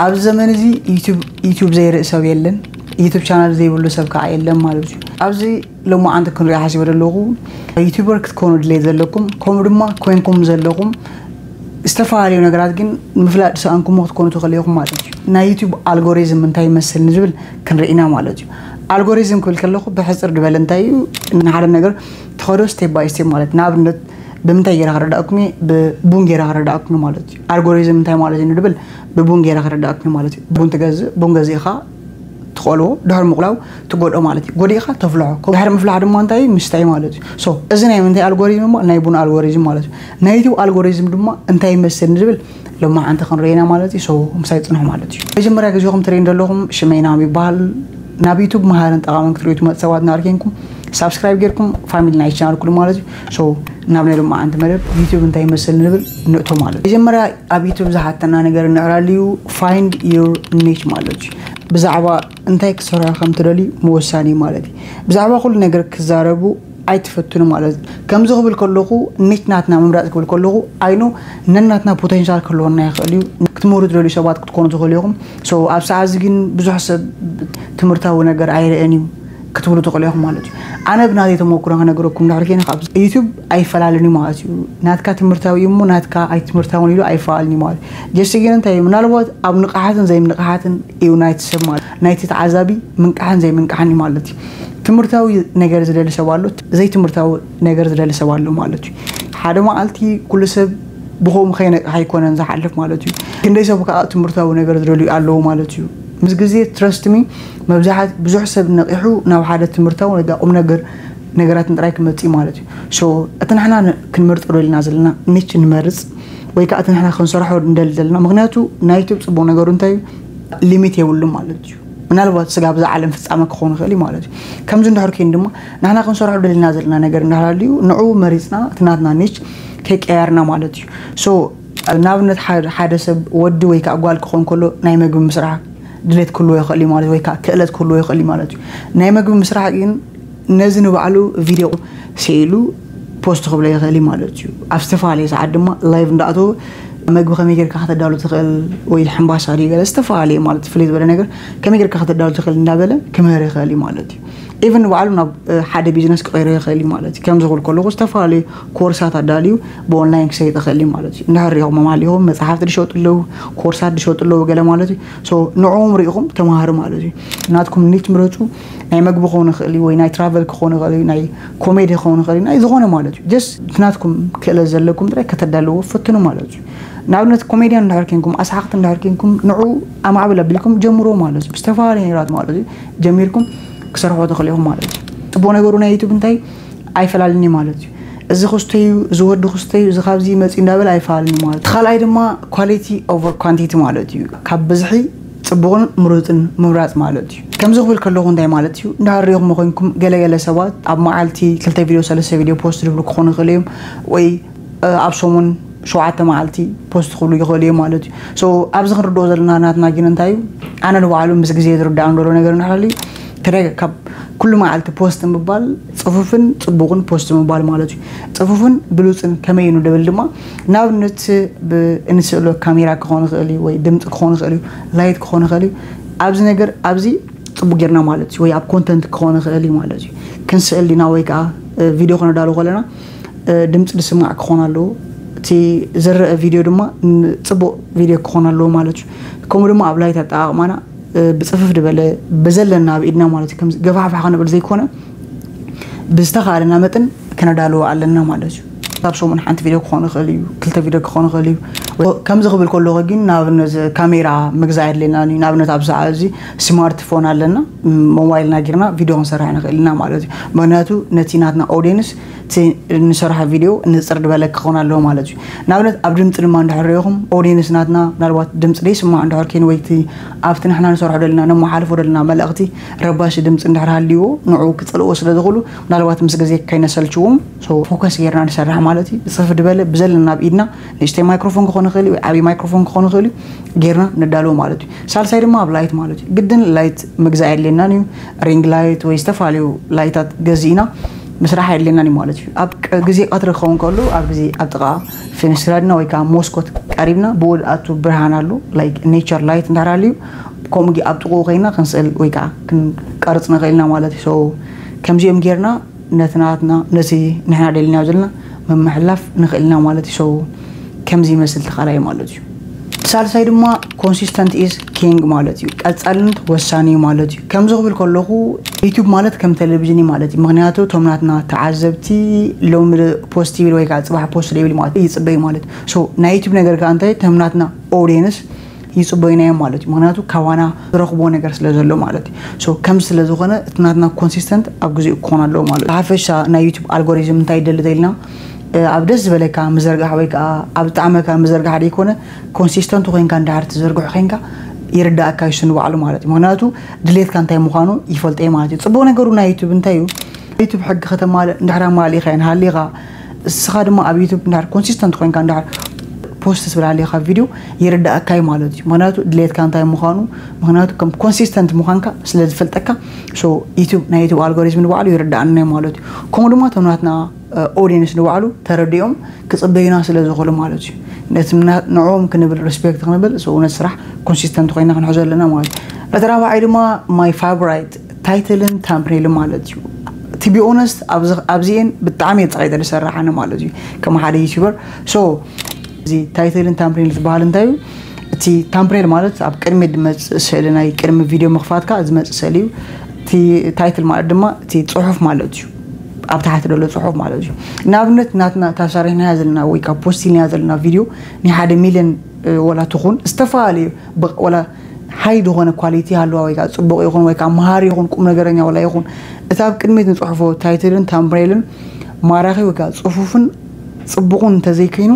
ኣብዚ ዘመን እዚ ዩቱብ ዘይርኢ ሰብ የለን፣ ዩቱብ ቻናል ዘይብሉ ሰብ ከዓ የለን ማለት እዩ። ኣብዚ ሎማዓንቲ ክንሪኦ ሓሲበ ዘለኹ፣ ዩቱበር ክትኮኑ ድሌት ዘለኩም፣ ከምኡ ድማ ኮይንኩም ዘለኹም ዝተፈላለዩ ነገራት ግን ምፍላጥ ዝሰኣንኩሞ ክትኮኑ ትኽእሉ ኢኹም ማለት እዩ። ናይ ዩቱብ ኣልጎሪዝም እንታይ ይመስል ንዝብል ክንርኢ ኢና ማለት እዩ። ኣልጎሪዝም ክብል ከለኹ ብሕፅር ዝበለ እንታይ እዩ፣ ንሓደ ነገር ትኸዶ ስቴፕ ባይ ስቴፕ ማለት፣ ንኣብነት ብምንታይ ገይረ ክረዳእኩም እየ፣ ብቡን ገይረ ክረዳእኩም እየ ማለት እዩ። ኣልጎሪዝም እንታይ ማለት እዩ ንብል ብቡን ገይረ ክረዳእኩም እየ ማለት እዩ። ቡን ትገዝእ፣ ቡን ገዚእኻ ትቆልዎ፣ ድሕሪ ምቁላው ትጎድኦ ማለት እዩ። ጎዲእኻ ተፍልሖ፣ ድሕሪ ምፍላሕ ድማ እንታይ እዩ፣ ምስታይ ማለት እዩ። ሶ እዚ ናይ ምንታይ ኣልጎሪዝም እሞ፣ ናይ ቡን ኣልጎሪዝም ማለት እዩ። ናይ ዩቱብ ኣልጎሪዝም ድማ እንታይ ይመስል ንብል ሎማዓንቲ ክንሪኦ ኢና ማለት እዩ። ሶ ምሳይ ፅንሑ ማለት እዩ። መጀመርያ ግዜኹም ትርእዩ ዘለኹም ሽመይ ናም ይበሃል። ናብ ዩቱብ መሃርን ጠቓምን ክትርእዩ ትመፁ ሰባት እናርኬንኩም ሳብስክራይብ ጌርኩም ፋሚሊ ናይ ቻናል ኩሉ ማለት እዩ። ሶ ናብ ናይ ሎማዓንቲ መደብ ዩቱብ እንታይ ይመስል ንብል ንእቶ ማለት እዩ። መጀመርያ ኣብ ዩቱብ ዝሓተና ነገር እንዕላሉ እዩ። Find your niche ማለት እዩ። ብዛዕባ እንታይ ክትሰርሑ ከም ትደልዩ ምወሳኒ ማለት እዩ። ብዛዕባ ኩሉ ነገር ክዛረቡ ኣይትፈትኑ ማለት እዩ። ከምዚ ክብል ከለኹ ኒች ናትና ምምራፅ ክብል ከለኹ፣ I know ነናትና ፖቴንሻል ክህልወና ይኽእል እዩ። ክትምህሩ ትደልዩ ሰባት ክትኮኑ ትኽእሉ ኢኹም። ሶ ኣብ ሰዓት እዚ ግን ብዙሕ ሰብ ትምህርታዊ ነገር ኣይርእን እዩ ክትብሉ ትኽእሉ ኢኹም ማለት እዩ። ኣነ ብናተይ ተመክሮ ክነግረኩም እንድሕር ኮይነ፣ ካብ ዩቱብ ኣይፈላለን እዩ ማለት እዩ። ናትካ ትምህርታዊ እዩ እሞ ናትካ ኣይትምህርታውን ኢሉ ኣይፈላለን እዩ ማለት እዩ። ጀስት ግን እንታይ እዩ፣ ምናልባት ኣብ ንቕሓትን ዘይምንቕሓትን እዩ ናይቲ ሰብ ማለት፣ ናይቲ ተዓዛቢ ምንቃሕን ዘይምንቃሕን እዩ ማለት እዩ። ትምህርታዊ ነገር ዝደሊ ሰብ ኣሎ፣ ዘይትምህርታዊ ነገር ዝደሊ ሰብ ኣሎ ማለት እዩ። ሓደ መዓልቲ ኩሉ ሰብ ብኸምኡ ከይነቅሕ ኣይኮነን ዝሓልፍ ማለት እዩ። ክንደይ ሰብ ከዓ ትምህርታዊ ነገር ዝደልዩ ኣለዉ ማለት እዩ። ምስ ግዜ ትረስት ሚ መብዛሕት ብዙሕ ሰብ ነቂሑ ናብ ሓደ ትምህርታዊ ወይ ከዓ ቁም ነገር ነገራትን ጥራይ ክመፅእ ማለት እዩ። ሶ እቲ ንሕና ን- ክንመርጦ ደሊና ዘለና ኒች ንመርፅ ወይ ከዓ እቲ ንሕና ክንሰርሖ እንደሊ ዘለና። ምክንያቱ ናይ ዩቱብ ፅቡቅ ነገሩ እንታይ እዩ፣ ሊሚት የብሉ ማለት እዩ። ምናልባት ስጋብ እዛ ዓለም ፍፃመ ክኸውን ይኽእል እዩ ማለት እዩ። ከምዚ እንድሕር ኮይኑ ድማ ንሕና ክንሰርሖ ደሊና ዘለና ነገር እንዳሃልዩ ንዑ መሪፅና እቲ ናትና ኒች ከይቀያርና ማለት እዩ። ሶ ንኣብነት ሓደ- ሓደ ሰብ ወዲ ወይ ከዓ ጓል ክኾን ከሎ ናይ መግቢ ምስራሕ ድሌት ክህልዎ ይኽእል እዩ ማለት ወይ ከዓ ክእለት ክህልዎ ይኽእል እዩ ማለት እዩ። ናይ መግቢ ምስራሕ ግን ነዚ ንባዕሉ ቪድዮ ስኢሉ ፖስት ክብሎ ይኽእል እዩ ማለት እዩ። ኣብ ዝተፈላለየ ሰዓት ድማ ላይቭ እንዳኣተወ መግቢ ከመይ ጌርካ ከተዳሉ ትኽእል ወይ ሕምባሻ ድዩ ገለ ዝተፈላለየ ማለት ፍልይ ዝበለ ነገር ከመይ ጌርካ ከተዳሉ ትኽእል እንዳበለ ክምህር ይኽእል እዩ ማለት እዩ። ኢቨን ንባዕሉ ናብ እ፣ ሓደ ቢዝነስ ክቐይሮ ይኽእል እዩ ማለት እዩ። ከምዚ ክብል ከለኹ ዝተፈላለዩ ኮርሳት ኣዳልዩ ብኦንላይን ክሸይጥ ይኽእል እዩ ማለት እዩ። እንድሕር ሪኢኹም ኣማሊኹም መፅሓፍቲ ዝሸጡ ኣለዉ፣ ኮርሳት ዝሸጡ ኣለዉ ገለ ማለት እዩ። ሶ ንዕኦም ሪኢኹም ተምሃሩ ማለት እዩ። ናትኩም ኒች ምረፁ። ናይ መግቢ ክኸውን ይኽእል እዩ ወይ ናይ ትራቨል ክኸውን ይኽእል እዩ፣ ናይ ኮሜዲ ክኸውን ይኽእል እዩ፣ ናይ ዝኾነ ማለት እዩ። ጀስት ናትኩም ክእለት ዘለኩም ጥራይ ከተዳልዎ ፈትኑ ማለት እዩ። ንኣብነት ኮሜድያን እንድሕር ኬንኩም፣ ኣስሓቕቲ እንድሕር ኬንኩም ንዑ ኣማዕብል ኣቢልኩም ጀምሮ ማለት እዩ። ብዝተፈላለየ ነገራት ማለት እዩ ጀሚርኩም ክሰርሖ ትኽእሉ ኢኹም ማለት እዩ። ፅቡቅ ነገሩ ናይ ዩቱብ እንታይ ኣይፈላልን እዩ ማለት እዩ። እዚ ክስተ እዩ፣ እዚ ወዲ ክስተ እዩ፣ እዚ ካብዚ መፂኡ እንዳበለ ኣይፈላልን እዩ ማለት እዩ። እቲ ካልኣይ ድማ ኳሊቲ ኦቨር ኳንቲቲ ማለት እዩ። ካብ ብዝሒ ፅቡቕን ምሩፅን ምምራፅ ማለት እዩ። ከምዚ ክብል ከለኹ እንታይ ማለት እዩ፣ እንዳሃሪኹም ኮይንኩም ገለገለ ሰባት ኣብ መዓልቲ ክልተ ቪድዮ ሰለስተ ቪድዮ ፖስት ዝብሉ ክኾኑ ይኽእሉ እዮም ወይ ኣብ ሰሙን ሸውዓተ መዓልቲ ፖስት ክብሉ ይኽእሉ እዮም ማለት እዩ። ሶ ኣብዚ ክንርድኦ ዘለና ናትና ግን እንታይ እዩ፣ ኣነ ንባዕሉ ምስ ግዜ ዝርዳእ እንደሎ ነገር እንድሕር ሃልዩ ተደጋ ካብ ኩሉ መዓልቲ ፖስት ምባል ፅፉፍን ፅቡቕን ፖስት ምባል ማለት እዩ። ፅፉፍን ብሉፅን ከመይ እዩ ንብል ድማ ንኣብነት ብእንስእሎ ካሜራ ክኾን ይኽእል እዩ ወይ ድምፂ ክኾን ይኽእል እዩ፣ ላይት ክኾን ይኽእል እዩ። ኣብዚ ነገር ኣብዚ ፅቡቅ ጌርና ማለት እዩ ወይ ኣብ ኮንተንት ክኾን ይኽእል እዩ ማለት እዩ። ክንስእል ዲና ወይ ከዓ ቪድዮ ክነዳሉ ከለና ድምፂ ዝስማዕ ክኾን ኣለዎ። እቲ ዝረአ ቪድዮ ድማ ፅቡቅ ቪድዮ ክኾን ኣለዎ ማለት እዩ። ከምኡ ድማ ኣብ ላይት ኣጠቃቅማና ብፅፍፍ ዝበለ ብዘለና ኣብ ኢድና ማለት እዩ። ከምዚ ገፋሕፋሕ ክንብል ዘይኮነ ብዝተኻእለና መጠን ክነዳልዎ ኣለና ማለት እዩ። ካብ ሰሙን ሓንቲ ቪድዮ ክኾን ይኽእል እዩ፣ ክልተ ቪድዮ ክኾን ይኽእል እዩ። ከምዚ ክብል ከለኹ ግን ንኣብነት ካሜራ ምግዛእ የድልየና እዩ። ንኣብነት ኣብ ሰዓት እዚ ስማርትፎን ኣለና፣ ሞባይልና ጌርና ቪድዮ ክንሰርሕ ንኽእል ኢና ማለት እዩ። ምክንያቱ ነቲ ናትና ኦዲየንስ እቲ ንሰርሖ ቪድዮ ንፅር ዝበለ ክኾን ኣለዎ ማለት እዩ። ንኣብነት ኣብ ድምፂ ድማ እንድሕር ሪኢኹም ኦዲየንስ ናትና ምናልባት ድምፂ ደይስማዕ እንድሕር ኮይኑ ወይ እቲ ኣብቲ ንሕና ንሰርሖ ደለና ነመሓልፎ ደለና መልእኽቲ ረባሺ ድምፂ እንድሕር ሃልይዎ ንዑ ክፀልእዎ ስለ ዝኽእሉ ምናልባት ምስ ግዜ ከይነሰልችዎም ፎከስ ጌርና ንሰርሕ ማለት እዩ። ብፅፍፍ ዝበለ ብዘለና ኣብ ኢድና ንእሽተይ ማይክሮፎን ክኾን ይኽእል እዩ፣ ዓብዪ ማይክሮፎን ክኾን ይኽእል እዩ፣ ጌርና ነዳልዎ ማለት እዩ። ሳልሳይ ድማ ኣብ ላይት ማለት እዩ። ግድን ላይት ምግዛእ የድልየናን እዩ። ሪንግ ላይት ወይ ዝተፈላለዩ ላይታት ገዚእና ምስራሕ የድልየናን እዩ ማለት እዩ። ኣብ ግዜ ቀትሪ ክኸውን ከሎ ኣብ ግዜ ኣብ ጥቓ ፌንስትራድና ወይ ከዓ ሞስኮት ቀሪብና ብኡ ኣቱ ብርሃን ኣሎ፣ ላይክ ኔቸር ላይት እንዳራልዩ ከምኡ ኣብ ጥቕኡ ኮይና ክንስእል ወይ ከዓ ክንቀርፅ ንኽእል ኢና ማለት እዩ። ከምዚኦም ጌርና ነቲ ናትና ነቲ ንሕና ደሊና ዘለና ምምሕላፍ ንኽእል ኢና ማለት እዩ። ከምዚ ይመስል ተኻላይ ማለት እዩ። ሳልሳይ ድማ consistent is king ማለት እዩ። ቀፃልነት ወሳኒ እዩ ማለት እዩ። ከምዚ ክብል ከለኹ ዩቱብ ማለት ከም ቴሌቪዥን እዩ ማለት እዩ። ምክንያቱ እቶም ናትና ተዓዘብቲ ሎሚ ፖስት ይብል ወይ ከዓ ፅባሕ ፖስት ይብል ማለት ይፅበዩ ማለት እዩ። ናይ ዩቱብ ነገር ከዓ እንታይ እቶም ናትና ኦዲየንስ ይፅበዩና እዮም ማለት እዩ። ምክንያቱ ካባና ዝረኽብዎ ነገር ስለ ዘሎ ማለት እዩ። ከምዚ ስለ ዝኾነ እቲ ናትና ኮንሲስተንት ኣብ ግዜኡ ክኾን ኣለዎ ማለት እዩ። ሓፈሻ ናይ ዩቱብ ኣልጎሪዝም እንታይ ይደሊ ተኢልና ኣብ ደስ ዝበለካ ምዘርጋሕ ወይ ከዓ ኣብ ጣዕመካ ምዘርጋሕ ደይኮነ ኮንሲስተንት ኮይንካ እንዳሓር ትዘርግሑ ኮይንካ ይርዳእካ ይሱ ንባዕሉ ማለት እዩ። ምክንያቱ ድሌትካ እንታይ ምዃኑ ይፈልጠ ማለት እዩ። ፅቡቅ ነገሩ ናይ ዩቱብ እንታይ እዩ? ዩቱብ ሕጊ ከተማልእ እንድሕር ኣማሊእካ እንሃሊኻ እስኻ ድማ ኣብ ዩቱብ እንድሕር ኮንሲስተንት ኮይንካ እንድሕር ፖስት ስብል ሃሊኻ ቪድዮ ይርዳእካ እዩ ማለት እዩ። ምክንያቱ ድሌትካ እንታይ ምዃኑ ምክንያቱ ከም ኮንሲስተንት ምዃንካ ስለ ዝፈልጠካ ዩቱብ ናይ ዩቱብ ኣልጎሪዝም ንባዕሉ ይርዳእና እዩ ማለት እዩ። ከምኡ ድማ እቶም ናትና ኦዲየንስ ንባዕሉ ተረዲኦም ክፅበዩና ስለ ዝኽእሉ ማለት እዩ። ነቲ ንዕኦም ክንብል ሪስፔክት ክንብል እውነት ስራሕ ኮንሲስተንት ኮይና ክንሕዞ ኣለና ማለት እዩ። እቲ ራብዓይ ድማ ማይ ፋቨራይት ታይትልን ታምፕኔልን ማለት እዩ። ቲቢ ኦነስት ኣብዚኤን ብጣዕሚ እየ ፀቂጠ ዝሰራሓኒ ማለት እዩ ከም ሓደ ዩቱበር። እዚ ታይትልን ታምፕኔል ዝበሃል እንታይ እዩ? እቲ ታምፕኔል ማለት ኣብ ቅድሚ ዝመፅእ ስእሊ ናይ ቅድሚ ቪድዮ ምኽፋትካ ዝመፅእ ስእሊ እዩ። እቲ ታይትል ማለት ድማ እቲ ፅሑፍ ማለት እዩ። ኣብ ታሕቲ ዘሎ ፅሑፍ ማለት እዩ። ንኣብነት ናትና እታ ሰሪሕናያ ዘለና ወይ ካብ ፖስት ኢልናያ ዘለና ቪድዮ ናይ ሓደ ሚልዮን ወላ ትኹን ዝተፈላለዩ ወላ ሃይ ዝኾነ ኳሊቲ ሃለዋ ወይ ከዓ ፅቡቕ ይኹን ወይ ከዓ መሃሪ ይኹን ቁም ነገረኛ ወላ ይኹን እቲ ኣብ ቅድሚት ንፅሑፎ ታይትልን ታምብሬልን ማራኺ ወይ ከዓ ፅፉፍን ፅቡቑን እንተዘይከይኑ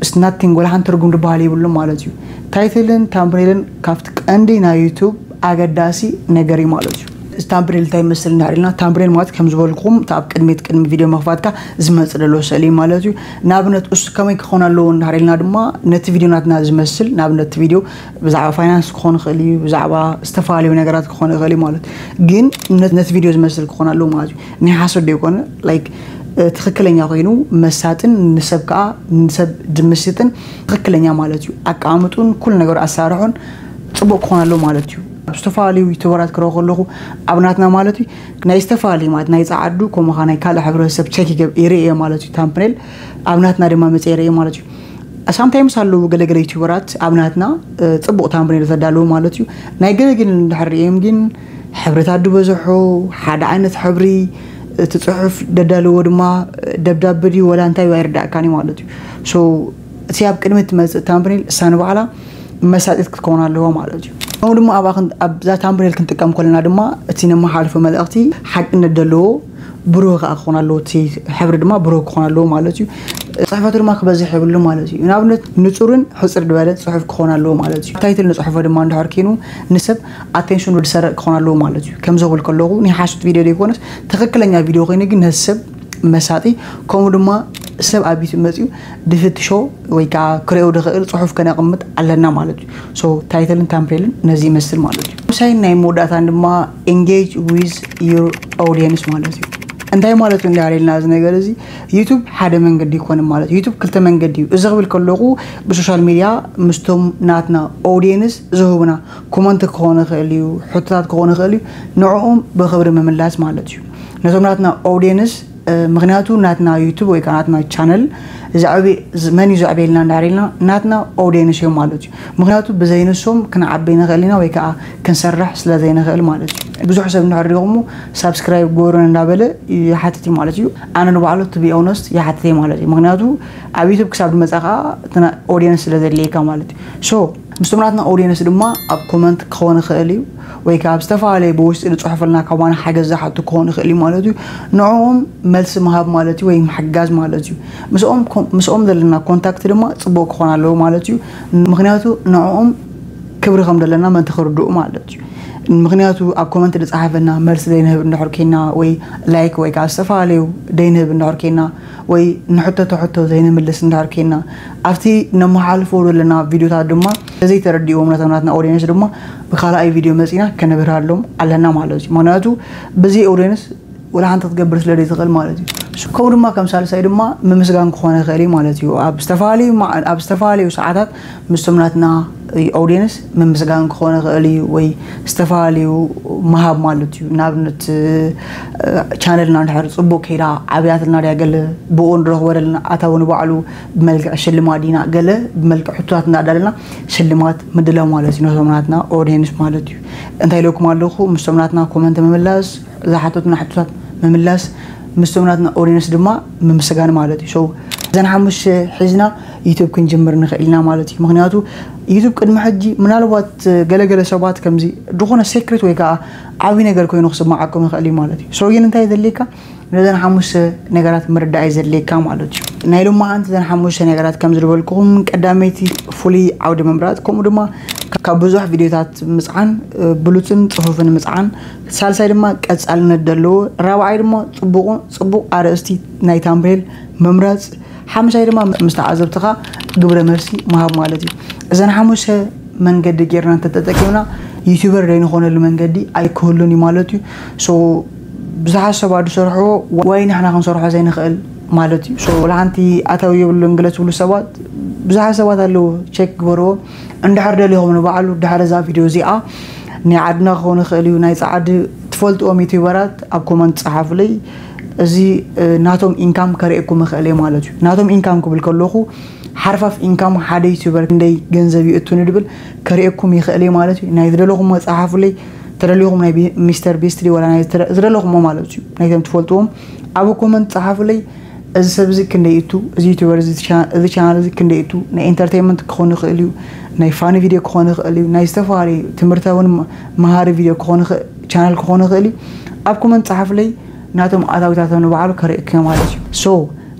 ስናቲንግ ወላ ሓንቲ ትርጉም ዝበሃል የብሉ ማለት እዩ። ታይትልን ታምብሬልን ካብቲ ቀንዲ ናይ ዩቱብ ኣገዳሲ ነገር እዩ ማለት እዩ። ታምብሬል እንታይ ይመስል እንዳር ኢልና ታምብሬል ማለት ከም ዝበልኩም ኣብ ቅድሚት ቅድሚ ቪድዮ መኽፋትካ ዝመፅእ ዘሎ ስእሊ ማለት እዩ። ንኣብነት እሱ ከመይ ክኸውን ኣለዎ እንዳር ኢልና ድማ ነቲ ቪድዮ ናትና ዝመስል ንኣብነት ቪድዮ ብዛዕባ ፋይናንስ ክኾን ይኽእል እዩ፣ ብዛዕባ ዝተፈላለዩ ነገራት ክኾን ይኽእል እዩ ማለት ግን ነቲ ቪድዮ ዝመስል ክኾን ኣለዎ ማለት እዩ። ናይ ሓሶት ዘይኮነ ላይክ ትኽክለኛ ኮይኑ መሳጥን ንሰብ ከዓ ንሰብ ድምስጥን ትኽክለኛ ማለት እዩ። ኣቀማምጡን ኩሉ ነገሩ ኣሳርሑን ፅቡቅ ክኾን ኣለዎ ማለት እዩ። ኣብ ዝተፈላለዩ ዩቱበራት ክረኽ ከለኹ ኣብ ናትና ማለት እዩ ናይ ዝተፈላለዩ ማለት ናይ ፀዓዱ ከምኡ ናይ ካልእ ሕብረተሰብ ቸክ ይርእ እየ ማለት እዩ። ታምፕኔል ኣብ ናትና ድማ መፅእ ይርእ ማለት እዩ። ሳምታይምስ ኣለዉ ገለገለ ዩቱበራት ኣብ ናትና ፅቡቅ ታምፕኔል ተዳለዉ ማለት እዩ። ናይ ገለገለ እንድሕር ሪእዮም ግን ሕብርታት ዝበዝሖ ሓደ ዓይነት ሕብሪ እቲ ፅሑፍ ደዳለዎ ድማ ደብዳበ ድዩ ወላ እንታይ ኣይርዳእካን እዩ ማለት እዩ። እቲ ኣብ ቅድሚ ትመፅእ ታምፕኔል እሳ ንባዕላ መሳጢት ክትከውን ኣለዎ ማለት እዩ። ከምኡ ድማ ኣብዛ ታምፕኔል ክንጥቀም ከለና ድማ እቲ ነመሓልፎ መልእኽቲ ሓቅነት ዘለዎ ብሩህ ከዓ ክኾን ኣለዎ። እቲ ሕብሪ ድማ ብሩህ ክኾን ኣለዎ ማለት እዩ። ፅሕፈቱ ድማ ክበዝሕ የብሉ ማለት እዩ። ንኣብነት ንፁርን ሕፅር ዝበለ ፅሑፍ ክኾን ኣለዎ ማለት እዩ። ታይትል ንፅሑፎ ድማ እንድሕር ኮይኑ ንሰብ ኣቴንሽኑ ዝሰርቕ ክኾን ኣለዎ ማለት እዩ። ከምዚ ክብል ከለኹ ናይ ሓሶት ቪድዮ ዘይኮነስ ትኽክለኛ ቪድዮ ኮይኑ ግን ነቲ ሰብ መሳጢ ከምኡ ድማ ሰብ ኣብ ዩቱብ መፅኡ ድፍትሾ ወይ ከዓ ክርእዮ ድኽእል ፅሑፍ ከነቕምጥ ኣለና ማለት እዩ። ታይትልን ታምፕኔልን ነዚ ይመስል ማለት እዩ። ሳይን ናይ መወዳእታን ድማ engage with your audience ማለት እዩ። እንታይ ማለት እዩ እንዳበልና እዚ ነገር እዚ ዩቱብ ሓደ መንገዲ ይኮነ ማለት ዩቱብ ክልተ መንገዲ እዩ። እዚ ክብል ከለኹ ብሶሻል ሚድያ ምስቶም ናትና ኦዲየንስ ዝህቡና ኮመንት ክኾን ይኽእል እዩ፣ ሕቶታት ክኾን ይኽእል እዩ። ንዕኦም ብክብሪ ምምላስ ማለት እዩ። ነቶም ናትና ኦዲየንስ ምክንያቱ ናትና ዩቱብ ወይ ከዓ ናትና ቻነል መን እዩ ዘዕበየልና እንዳር ኢልና ናትና ኦዲየንስ እዮም ማለት እዩ። ምክንያቱ ብዘይንሶም ክንዓበይ ንኽእል ኢና ወይ ከዓ ክንሰርሕ ስለ ዘይንኽእል ማለት እዩ። ብዙሕ ሰብ እንድሕር ሪኹሞ ሳብስክራይብ ጎሮን እንዳበለ ይሓትት እዩ ማለት እዩ። ኣነ ንባዕሉ ቱ ቢ ኦነስት ይሓትት እየ ማለት እዩ። ምክንያቱ ኣብ ዩቱብ ክሳብ ዝመፃ ከዓ ኦዲየንስ ስለ ዘድልየካ ማለት እዩ። ምስቶም ናትና ኦዲየንስ ድማ ኣብ ኮመንት ክኸውን ይኽእል እዩ ወይ ከዓ ኣብ ዝተፈላለየ ብውሽጢ ዝፅሑፈልና ካባና ሓገዝ ዝሓቱ ክኸውን ይኽእል እዩ ማለት እዩ። ንዕኦም መልሲ ምሃብ ማለት እዩ ወይ ምሕጋዝ ማለት እዩ። ምስኦም ዘለና ኮንታክት ድማ ፅቡቅ ክኾን ኣለዎ ማለት እዩ። ምክንያቱ ንዕኦም ክብሪ ከም ዘለና መንቲ ክርድኡ ማለት እዩ። ምክንያቱ ኣብ ኮመንት ዝፀሓፈና መልሲ ዘይንህብ እንድሕር ኮይና ወይ ላይክ ወይ ከዓ ዝተፈላለዩ ዘይንህብ እንድሕር ኮይና ወይ ንሕተቶ ሕቶ ዘይንምልስ እንድሕር ኮይና ኣብቲ ነመሓልፎ ዘለና ቪድዮታት ድማ ዘይተረዲዎም ነቶም ናትና ኦዲየንስ ድማ ብካልኣይ ቪድዮ መፂና ከነብርሃሎም ኣለና ማለት እዩ። ምክንያቱ ብዚ ኦዲየንስ ወላ ሓንቲ ክትገብር ስለ ዘይትኽእል ማለት እዩ። ከምኡ ድማ ከም ሳልሳይ ድማ ምምስጋን ክኾነ ይኽእል እዩ ማለት እዩ። ኣብ ዝተፈላለዩ ሰዓታት ምስቶም ናትና ኦዲየንስ ምምስጋን ክኾነ ይኽእል እዩ፣ ወይ ዝተፈላለዩ ምሃብ ማለት እዩ። ንኣብነት ቻነልና እንድሕር ፅቡቅ ከይዳ ዓብያትልና ድያ ገለ ብኡ ንረኽቦ ዘለና ኣታዊ ንባዕሉ ብመልክዕ ሽልማት ዲና ገለ ብመልክዕ ሕቶታት እንዳዳለና ሽልማት ምድላው ማለት እዩ። ነቶም ናትና ኦዲየንስ ማለት እዩ። እንታይ ኢለኩም ኣለኹ? ምስቶም ናትና ኮመንት ምምላስ፣ ዝሓተቱና ሕቶታት ምምላስ፣ ምስቶም ናትና ኦዲየንስ ድማ ምምስጋን ማለት እዩ። So እዘን ሓሙሽተ ሒዝና ዩቱብ ክንጅምር ንኽእል ኢና ማለት እዩ። ምክንያቱ ዩቱብ ቅድሚ ሕጂ ምናልባት ገለገለ ሰባት ከምዚ ዝኾነ ሴክሬት ወይ ከዓ ዓብይ ነገር ኮይኑ ክስማዓኩም ይኽእል እዩ ማለት እዩ። So ግን እንታይ ዘድልየካ? ነዘን ሓሙሽተ ነገራት ምርዳእ እዩ ዘድልየካ ማለት እዩ። ናይ ሎማዓንቲ እዘን ሓሙሽተ ነገራት ከም ዝበልኩኹም ቀዳመይቲ ፍሉይ ዓውዲ ምምራፅ፣ ከምኡ ድማ ካብ ብዙሕ ቪድዮታት ምፅዓን፣ ብሉፅን ፅፉፍን ምፅዓን፣ ሳልሳይ ድማ ቀፃልነት ዘለዎ፣ ራብዓይ ድማ ፅቡቅ ኣርእስቲ ናይ ታምብኔል ምምራፅ፣ ሓምሳይ ድማ ምስ ተዓዘብትኻ ግብረ መልሲ ምሃብ ማለት እዩ። እዘን ሓሙሽተ መንገዲ ጌርና እንተተጠቂምና ዩቱበር ዘይንኾነሉ መንገዲ ኣይክህሉን እዩ ማለት እዩ። So ብዙሓት ሰባት ዝሰርሕዎ ወይ ንሕና ክንሰርሖ ዘይንኽእል ማለት እዩ። So ወላ ሓንቲ ኣታዊ የብሉን ገለ ትብሉ ሰባት ብዙሓት ሰባት ኣለዉ፣ ቸክ ግበርዎ። እንድሕር ደሊኹም ንባዕሉ ድሕሪ እዛ ቪድዮ እዚኣ ናይ ዓድና ክኸውን ይኽእል እዩ፣ ናይ ፃዓዲ ትፈልጥዎም ዩቱበራት ኣብ ኮመንት ፀሓፉለይ። እዚ ናቶም ኢንካም ከርእየኩም ይኽእል እየ ማለት እዩ። ናቶም ኢንካም ክብል ከለኹ ሓርፋፍ ኢንካም ሓደ ዩቱበር ክንደይ ገንዘብ ይእቱ ንድብል ከርእየኩም ይኽእል እየ ማለት እዩ። ናይ ዝደለኹሞ ፀሓፉለይ፣ ተደሊኹም ናይ ሚስተር ቢስት ወላ ናይ ዝደለኹሞ ማለት እዩ፣ ናይቶም ትፈልጥዎም ኣብ ኮመንት ፀሓፉለይ። እዚ ሰብ እዚ ክንደይ እቱ፣ እዚ ዩቱበር እዚ ቻናል እዚ ክንደይ እቱ፣ ናይ ኢንተርቴንመንት ክኾን ይኽእል እዩ፣ ናይ ፋኒ ቪድዮ ክኾን ይኽእል እዩ፣ ናይ ዝተፈላለዩ ትምህርታውን መሃሪ ቪድዮ ክኾን ቻናል ክኾን ይኽእል እዩ። ኣብ ኮመንት ፀሓፉለይ፣ ናቶም ኣታዊታቶም ንባዕሉ ከርእየኩም ማለት እዩ። So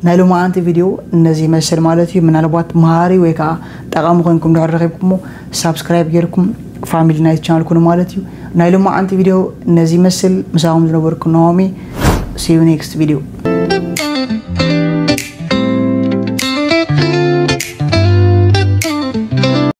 ናይ ሎማዓንቲ ቪድዮ ነዚ ይመስል ማለት እዩ። ምናልባት መሃሪ ወይ ከዓ ጠቓሚ ኮይንኩም ድሕር ረኺብኩሞ ሳብስክራይብ ጌርኩም ፋሚሊ ናይቲ ቻናል ኩኑ ማለት እዩ። ናይ ሎማዓንቲ ቪድዮ ነዚ ይመስል። ምሳኹም ዝነበርኩ ናሆሚ። See you next video።